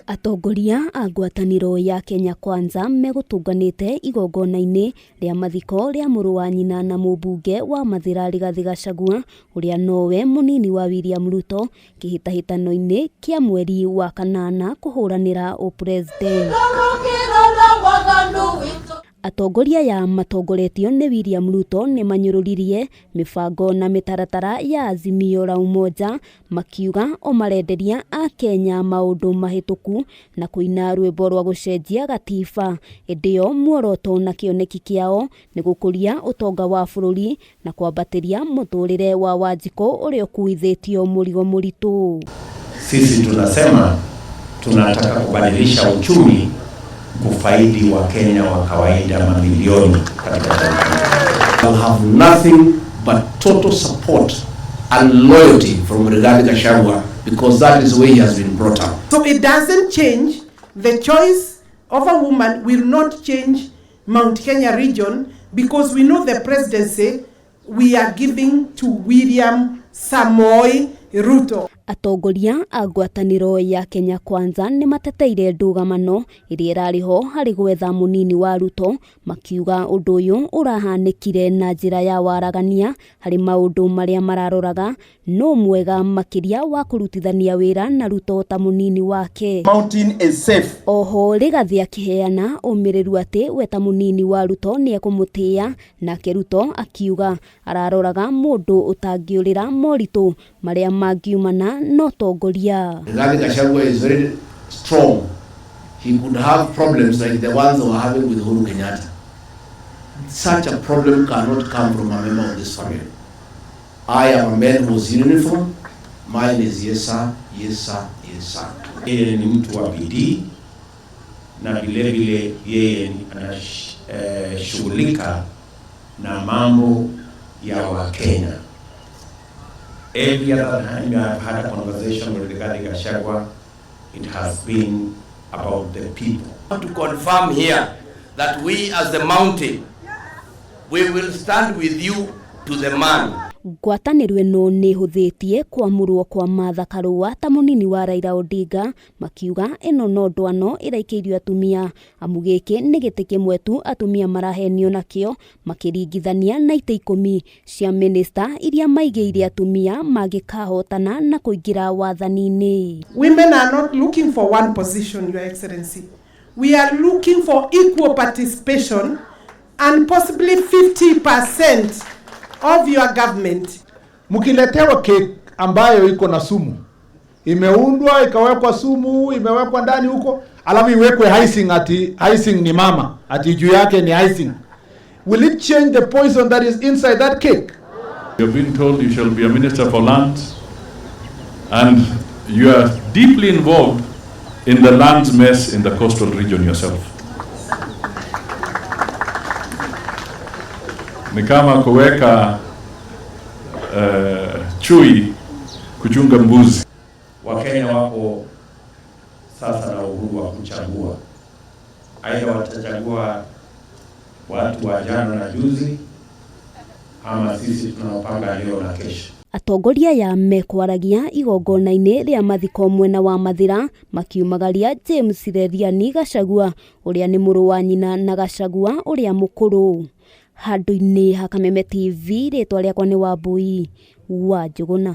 Atongoria a ngwatanĩro ya Kenya Kwanza megũtũnganĩte igongona-inĩ rĩa mathiko rĩa mũrũ wa nyina na mũmbunge wa Mathĩra Rigathĩ Gachagua ũrĩa nowe mũnini wa William Ruto kĩhĩtahĩtano-inĩ kĩa mweri wa kanana kũhũranĩra ũpresident. Atongoria aya matongoretio nĩ William Ruto nĩ manyũrũririe mĩbango na mĩtaratara ya Azimio la Umoja makiuga o marenderia Akenya maũndũ mahĩtũku na kũina rwĩmbo rwa gũcenjia gatiba. Ĩndĩ yo muoroto na kĩoneki kĩao nĩ gũkũria ũtonga wa bũrũri na kwambatĩria mũtũrĩre wa Wanjikũ ũrĩa ũkuithĩtio mũrigo mũritũ. Sisi tunasema tunataka kubadilisha uchumi kufaidi Wakenya wa kawaida mamilioni katika taifa. I'll have nothing but total support and loyalty from Rigathi Gachagua because that is the way he has been brought up. So it doesn't change. The choice of a woman will not change Mount Kenya region because we know the presidency we are giving to William Samoei Ruto. Atongoria a ngwatanĩro ya Kenya Kwanza nĩ mateteire ndũgamano ĩrĩa ĩrarĩ ho harĩ gwetha mũnini wa Ruto makiuga ũndũ ũyũ ũrahanĩkire na njĩra ya waragania harĩ maũndũ marĩa mararoraga no mwega makĩria wa kũrutithania wĩra na Ruto ta mũnini wake. Mountain is safe. Oho Rigathĩ akĩheana ũmĩrĩru atĩ we ta mũnini wa Ruto nĩ ekũmũtĩĩa, nake Ruto akiuga araroraga mũndũ ũtangĩũrĩra moritũ marĩa mangiumana na ũtongoria. Rigathi Gachagua is very strong. He could have problems like the ones they were having with Uhuru Kenyatta. Such a problem cannot come from a member of this family. I am a man who's in uniform. Mine is yes sir, yes sir, yes sir. Yeye ni mtu wa bidii na vile vile yeye anashughulika na mambo ya Wakenya. Every other time I've had a conversation with Rigathi Gachagua, it has been about the people. I want to confirm here that we as the mountain, we will stand with you to the man. Ngwatanĩro ĩno nĩ ĩhũthĩtie kwamũrwo kwa Martha Karua ta mũnini wa Raila Odinga makiuga ĩno no ndwano ĩraikĩirio atumia amu gĩkĩ nĩ gĩtĩ kĩmwe tu atumia marahenio nakĩo makĩringithania na itĩ 10 cia minista iria maigĩire atumia mangĩkahotana na kũingĩra wathani-inĩ. Women are not looking for one position, Your Excellency. We are looking for equal participation and possibly 50% of your government. Mkiletewa cake ambayo iko na sumu, imeundwa ikawekwa sumu, imewekwa ndani huko, alafu iwekwe icing, ati icing ni mama, ati juu yake ni icing. Will it change the poison that is inside that cake? You have been told you shall be a minister for lands, and you are deeply involved in the lands mess in the coastal region yourself. Ni kama kuweka chui kuchunga mbuzi. Wakenya wako sasa na uhuru wa kuchagua, aidha watachagua watu wa jana na juzi ama sisi tunaopanga leo na kesho. Atongoria aya mekwaragia igongona-inĩ rĩa mathiko mwena wa Mathĩra makiumagaria James Leriani Gachagua ũrĩa nĩ mũrũ wa nyina na Gachagua ũrĩa mũkũrũ. Handũ-inĩ ha Kameme TV, rĩtwa rĩakwa nĩ Wambui wa Njũgũna.